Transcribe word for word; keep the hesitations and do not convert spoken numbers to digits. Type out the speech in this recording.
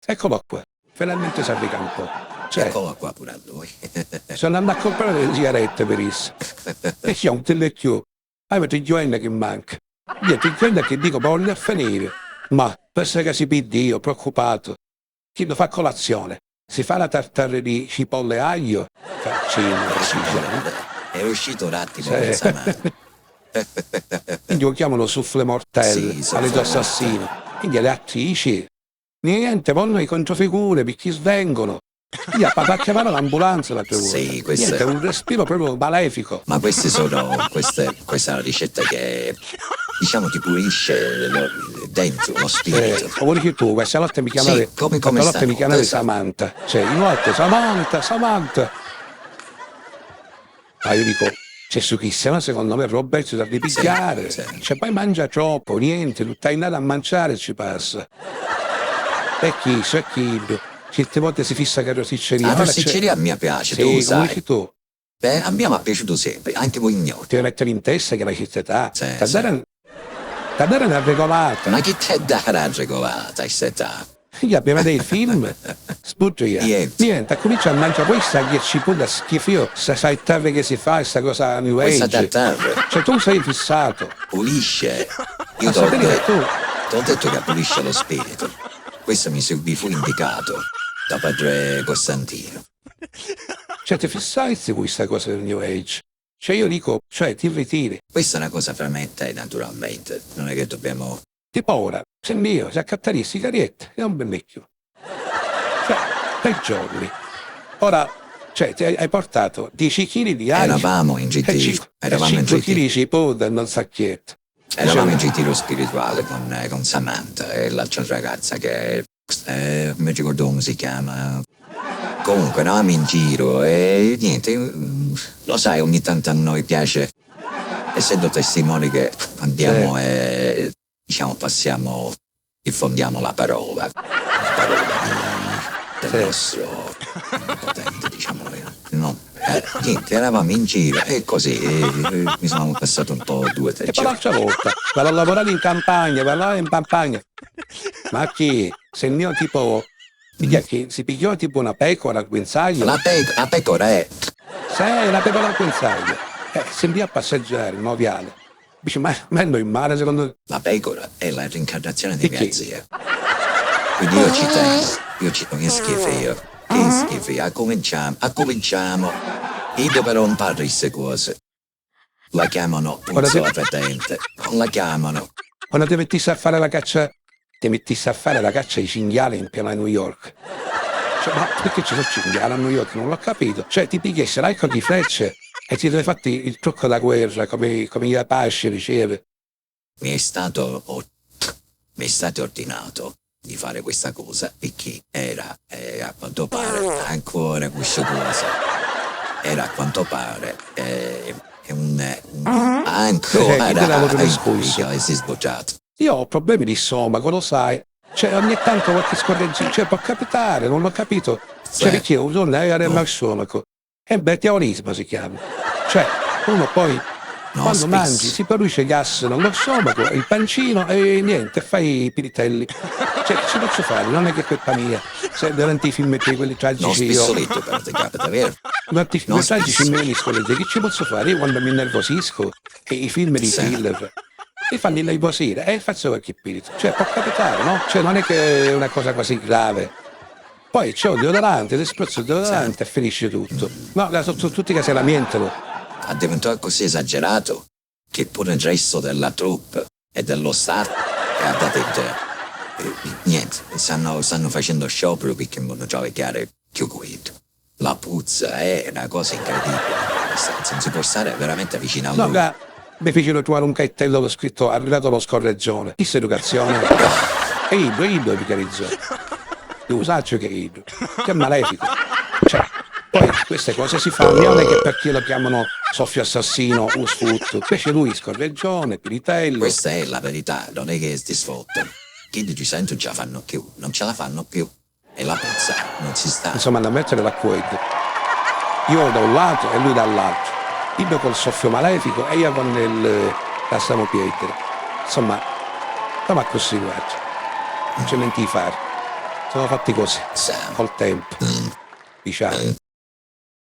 Eccolo qua. Finalmente s'arricampò. Cioè, eccolo qua pure a lui. Sono andato a comprare le sigarette per isso. E io non te le più. Avete gioia che manca. Io ti gioia che dico, ma voglio finire. Ma pensa che si piglia io, preoccupato. Chi lo fa colazione? Si fa la tartare di cipolle e aglio? Faccino, è uscito un attimo. Sì. Quindi lo chiamano souffle mortel, sì, all'assassino. Quindi le attrici Niente, vonno i controfigure picchì svengono. Io a papà chiamare l'ambulanza l'altra volta. Sì, questo... Niente, è un respiro proprio malefico. Ma questi sono, queste, questa è una ricetta che diciamo ti pulisce dentro lo spirito. Eh, come dici tu, questa notte mi chiamavi, sì, come, come notte mi chiamavi esatto. Samantha. Cioè, in notte Samantha, Samantha. Ma io dico, c'è su chi se no secondo me Roberto da ripigliare. Sì, sì. Cioè, poi mangia troppo, niente, tutta innata a mangiare ci passa. E chi, c'è chi, certe volte si fissa che rosicceria. La rosicceria a mia piace, sì, tu sai. Tu. Beh, a mia mi ha piaciuto sempre, anche voi ignoti. Ti devi mettere in testa che la città. Sì, sì. T'ha dare una regolata. Ma chi t'ha dare una regolata, città? Io appena dei film, sbutto io. Niente. Niente, accumincia a mangiare poi sta ghiacciputa schifio, sta saittare che si fa, sta cosa new age. Questa tartare. Cioè tu sei fissato. Pulisce. Io ti ho detto, ti ho detto che pulisce lo spirito. Questo mi, mi fu indicato da padre Costantino. Cioè ti fissai con sta cosa del new age. Cioè io dico, cioè ti ritiri. Questa è una cosa fra me e te naturalmente, non è che dobbiamo Ti paura, se mio, se accattari i sigarietti e non bemmicchiu. Cioè, tre giorni. Ora, cioè, ti hai, hai portato dieci chili di aglio. Eravamo in ritiro, eravamo in ritiro. cinque chili di cipolla e non sacchietto. Eravamo in ritiro spirituale con, con Samantha e l'altra ragazza che eh, non mi ricordo come si chiama. Comunque, eravamo in giro e niente, lo sai, ogni tanto a noi piace, essendo testimoni che andiamo sì. E diciamo passiamo, diffondiamo la parola, la parola di, del sì. Nostro potente, diciamo, no? Eh, niente, eravamo in giro e così eh, mi sono passato un po' due, tre giorni. E poi l'altra volta, vado a lavorare in campagna, vado in campagna. Ma chi? Se il mio tipo Pigliati, si pigliò tipo una pecora al guinzaglio. La, pe- la pecora è. Sì, la pecora al guinzaglio. Eh, si invia a passeggiare in Moviale. Dice, ma, ma noi in mare secondo te? La pecora è la reincarnazione di mia zia. Quindi io ci tengo, io ci tengo, che schifo io. Che schifo io. Accominciamo, accominciamo. Io però non parlo di queste cose. La chiamano puzzola fetente. Non la chiamano. Quando ti mettissi a fare la caccia, ti mettissi a fare la caccia ai cinghiali in pianura New York. Cioè, ma perché ci sono cinghiali a New York? Non l'ho capito. Cioè, ti pigliessi l'arco di frecce e ti devi fatti il trucco da guerra come, come gli apache riceve. Mi è stato, mi è stato ordinato di fare questa cosa perché era eh, a quanto pare ancora questa cosa era a quanto pare eh, è un, un ancora eh, si è sbocciato. Io ho problemi di stomaco, lo sai. Cioè, ogni tanto qualche scorreggina, cioè, può capitare, non l'ho capito. Cioè, perché un giorno lei aveva il stomaco. È un metabolismo si chiama. Cioè, uno poi no, quando spesso. Mangi si produce gas nello stomaco, il pancino e niente, fai i piritelli. Cioè, che ci posso fare? Non è che è colpa mia. Se durante i film qui, quelli tragici. No, spesso io... Detto, però ti capita, vero? Durante i film no, tragici mi veniscono le idee. Che ci posso fare? Io quando mi innervosisco e i film di sì. Thriller e fanno innervosire e faccio qualche pirito. Cioè, può capitare, no? Cioè, non è che è una cosa quasi grave. Poi c'è un deodorante, ti spruzzi il deodorante e finisce tutto. No, sono tutti che si lamentano. È diventato così esagerato che pure il resto della troupe e dello staff è andata in giro. Niente, stanno, stanno facendo sciopero perché non ci chiare più quinto. La puzza è una cosa incredibile, non si può stare veramente vicino a lui. No, mi fecero trovare un cartello scritto arrivato lo scorreggione. Chissà educazione. E iddo, iddo mi chiarizzo. Io saccio che è iddo. Che malefico. Cioè, poi queste cose si fanno, non è che perché lo chiamano soffio assassino o sfutto. Invece lui scorreggione, piritello. Questa è la verità, non è che ti sfottono. Chi ti sente non ce la fanno più, non ce la fanno più. E la puzza non si sta. Insomma, da mettere l'acqueddu. Io da un lato e lui dall'altro. Iddu col soffio malefico e io con il lasciamo piettere. Insomma, stiamo così, guarda. Non c'è niente da fare. Semu fatti cosi. Col tempu. Diciamo.